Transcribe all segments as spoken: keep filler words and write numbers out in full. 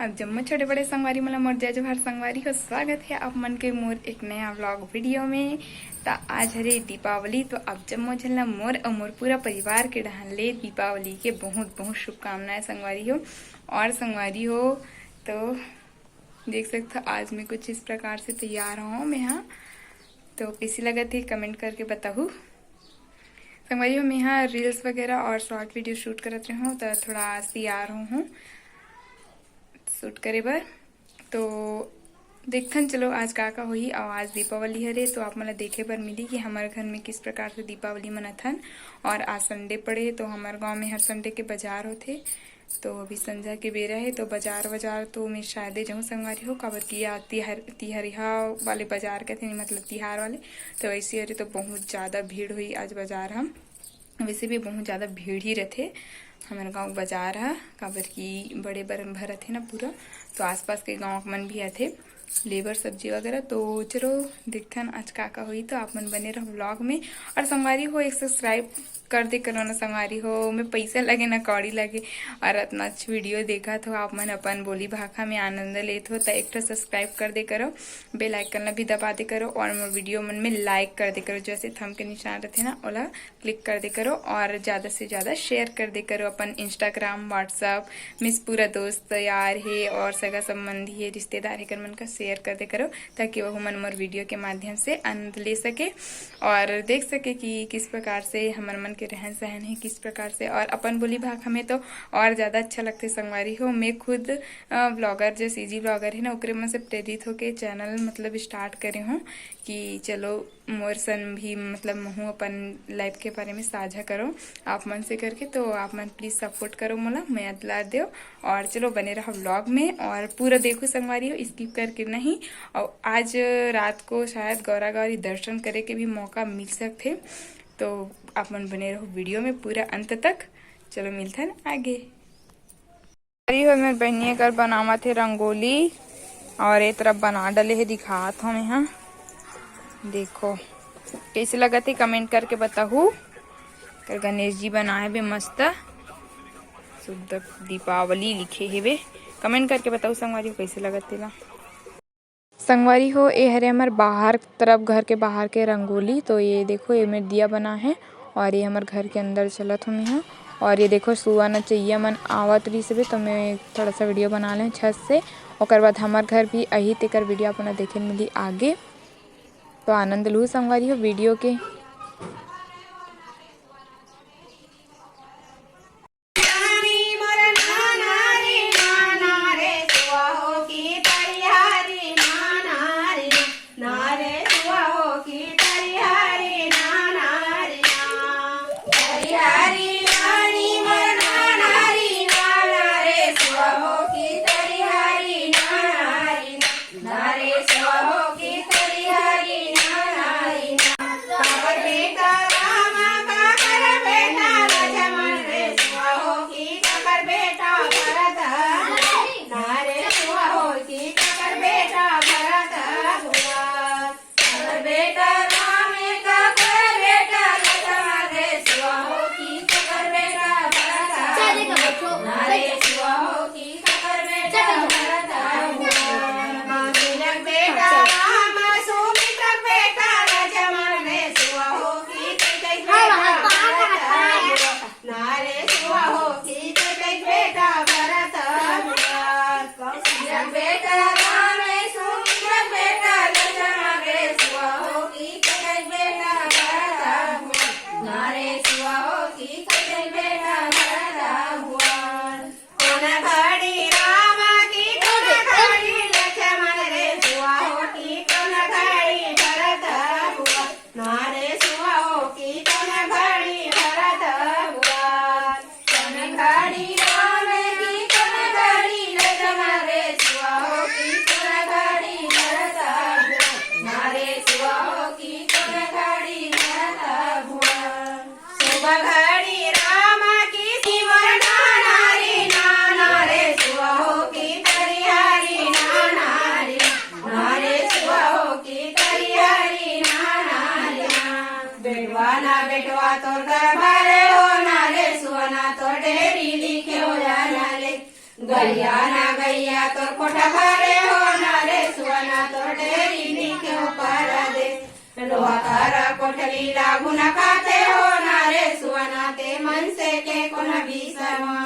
अब जम्मो छोटे बड़े संगवारी मन ला मोर जय जोहार संगवारी हो, स्वागत हे आप मन के मोर एक नया व्लॉग वीडियो में। त आज हरे दीपावली, तो आप जम्मो झन ला मोर अउ मोर पूरा परिवार के डहान ले दीपावली के बहुत बहुत शुभकामनाएं संगवारी हो। और संगवारी हो, तो देख सकथो आज मैं कुछ इस प्रकार से तैयार हूँ मैं, हाँ। तो कइसे लगत हे कमेंट करके बताहू संगवारी हो। मैं हाँ रील्स वगैरह और शॉर्ट वीडियो शूट करत रहूँ, तो थोड़ा सियार हूँ, शूट करे बर। तो देखथन चलो आज का का होही। और आज दीपावली हरे, तो आप मन ला देखे बर मिली कि हमर घर में किस प्रकार से दीपावली मनाथन। और आज संडे पड़े हे, तो हमर गांव में हर संडे के बाजार होथे। तो अभी संझा के बेरा हे, तो बाजार वाजार तो मैं शायदे जाऊँ संगवारी हो, काबर कि या तिहर तिहरिहा वाले बाजार कथे, मतलब तिहार वाले। तो वैसे हरे तो बहुत ज़्यादा भीड़ होही आज बाजार हम। वैसे भी बहुत ज़्यादा भीड़ ही रथे हमर गांव बाजार ह, काबर कि बड़े बर भरत हे ना पूरा, तो आसपास के गांव मन भी आथे लेबर सब्जी वगैरह। तो चलो देखथन आज का का होही, तो आप मन बने रहो व्लॉग में। और संगवारी हो, एक सब्सक्राइब कर दे करो ना संगवारी हो, मैं पैसा लगे ना कौड़ी लगे, और इतना अच्छा वीडियो देखत हो आप मन, अपन बोली भाखा में आनंद लेत हो, तो एक ठो सब्सक्राइब कर दे करो, बेल आइकन ला भी दबा दे करो, और मोर वीडियो मन में लाइक कर दे करो, जैसे थंब के निशान रहते ना, ओला क्लिक कर दे करो, और ज़्यादा से ज़्यादा शेयर कर दे करो अपन इंस्टाग्राम, व्हाट्सएप में। पूरा दोस्त यार हे और सगा संबंधी हे, रिश्तेदार हे, कर मन का शेयर कर दे करो, ताकि वह मन मोर वीडियो के माध्यम से आनंद ले सके और देख सके कि किस प्रकार से हमर मन के रहन सहन हे, किस प्रकार से। और अपन बोली भाखा में तो और ज़्यादा अच्छा लगथे संगवारी हो। मैं खुद ब्लॉगर, जो सीजी ब्लॉगर हे ना, ओकरे मन से प्रेरित होके चैनल मतलब स्टार्ट करे हूँ कि चलो मोर सन भी मतलब महू अपन लाइफ के बारे में साझा करो आप मन से करके। तो आप मन प्लीज सपोर्ट करो मोला, मया दुलार देव। और चलो बने रहो व्लॉग में और पूरा देखो संगवारी हो, स्किप करके नहीं। और आज रात को शायद गौरा गौरी दर्शन करे के भी मौका मिल सकथे, तो आप मन बने रहो वीडियो में पूरा अंत तक। चलो मिलथन आगे। अरे हो, मेर बहिनी एकर बनावत हे रंगोली, और ए तरफ बना डले हे, दिखात हव मेहा। देखो कइसे लगत हे, कमेंट करके बताहू। कर गणेश जी बनाए बे मस्त, शुद्ध दीपावली लिखे हेबे। कमेंट करके बताहू संगवारी हो, कइसे लगत तेला। संगवारी हो, ए हरे हमर बाहर तरफ, घर के बाहर के रंगोली। तो ये देखो, ये मेर दिया बना है और ये हमर घर के अंदर चलत हूँ मैं। और ये देखो, सुआ नचैया मन आवत रहिस हवे, तो मैं थोड़ा सा वीडियो बना लें छत से। ओकर बाद हमर घर भी अही, तेकर वीडियो आप मन ला देखे मिली आगे। तो आनंद लू संगवारी हो वीडियो के। गैया ना गैया तोर कोठा घरे हो ना रे सुअना तोर डेरी नी के ऊपर दे। लोहा कर कोठली ला घुना खाते हो ना रे सुअना ते मनसे के कोन बिसरवा।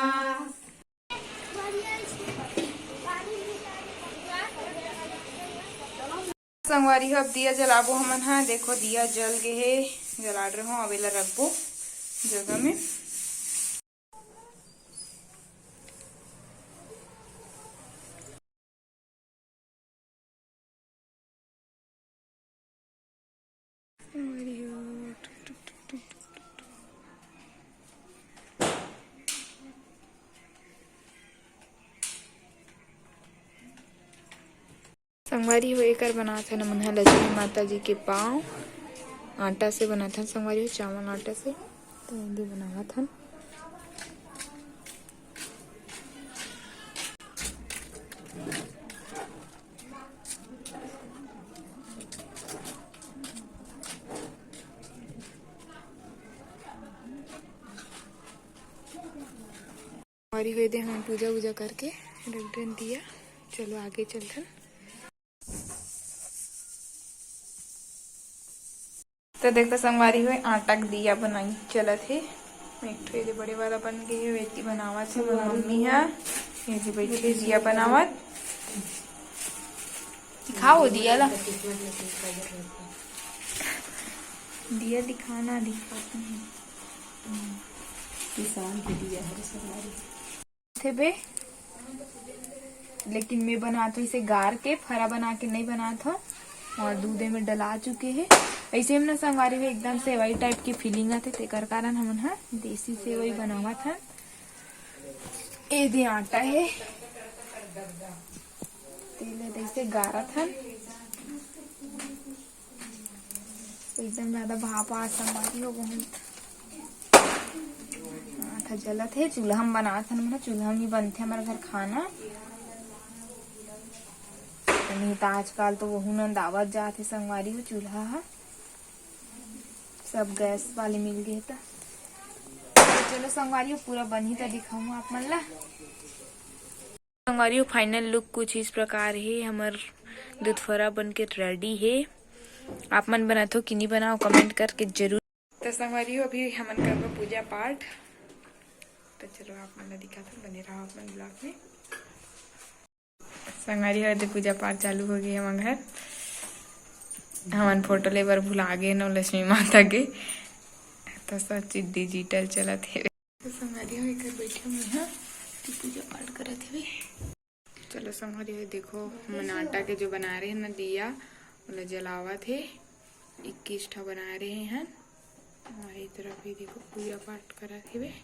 संगवारी हो, अब दिया जलाबो हमन हा। देखो, दिया जल गे हे, जला रहे हो। अब एला रखबो जगह में। संगवारी हो, एकर बनात हन हमन ह लक्ष्मी माता जी के पाँव। आटा से बनात हन संगवारी हो, चावल आटा से। तो एदे बनावत हन। संगवारी हो, एदे हमन पूजा वूजा करके रख देन दिया। चलो आगे चलथन। तो देखो संगवारी हो, आटा के दिया बनाई चलत हे। एक ठो एदे बड़े वाला बन गे हे, एती बनावत हे मोर मम्मी ह। एदे बइठे दिया बनावत। दिखाओ दिया ला। दिया दिखाना दिखाती है। किसान के दिया हरे संगवारी। थे बे, लेकिन मैं बनात हूँ इसे गार के, फरा बना के नहीं बनात हूँ। और दूधे में डला चुके हैं। ऐसे हम ना संगवारी में एकदम सेवई टाइप की फीलिंग आते, तेकर कारण हमन ह देसी सेवई बनावत हन। ए दे आटा है, तेल दे इसे गारत हन। एकदम ज्यादा भाप आ संगवारी हो, बहुत माथा जलत हे। चूल्हा में बनात हन, मतलब चूल्हा में बनथे हमर घर खाना। नहीं तो आजकल तो वहू नंद आवत जात हे संगवारी हो, चूल्हा ह सब गैस वाले मिल गए त। तो चलो संगवारी हो, पूरा बनही त दिखाऊँ आप मन ला। संगवारी हो, फाइनल लुक कुछ इस प्रकार हे। हमर दूध फरा बन के रेडी हे। आप मन बनाथो कि नहीं बनाओ, कमेंट करके जरूर। तो संगवारी हो, अभी हमन करबो पूजा पाठ। तो चलो आप मन ला दिखाथन, बने रहो आप मन ब्लॉग में। संगवारी हो, एदे पूजा पाठ चालू हो गए हमर घर। हमन फोटो ले बर भुला गए न लक्ष्मी माता के, तो सब चीज डिजिटल चलत हे। तो संगवारी हो, एकर बैठे में ह कि पूजा पाठ करत हवे। चलो संगवारी हो, देखो हमन आटा के जो बना रहे हैं ना दिया, ओला जलावत हे। इक्कीस ठा बना रहे हैं। और ये तरफ भी देखो पूजा पाठ करत हवे।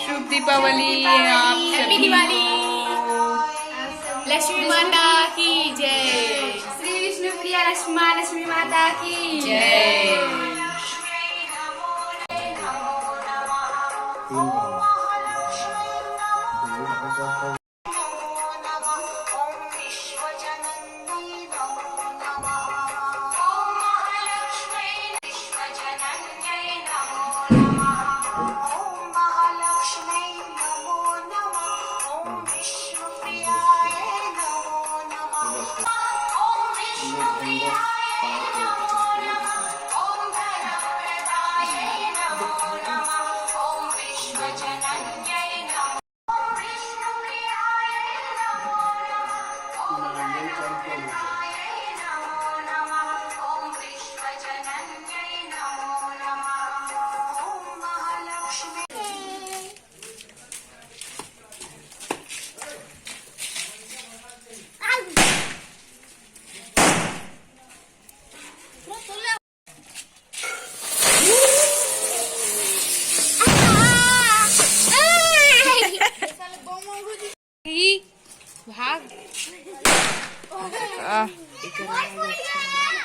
शुभ दीपावली आप हैप्पी सभी। दिवाली। लक्ष्मी माता की जय। श्री विष्णुप्रिया लक्ष्मी माँ, लक्ष्मी माता की जय। आह, एकर आवाज अच्छा।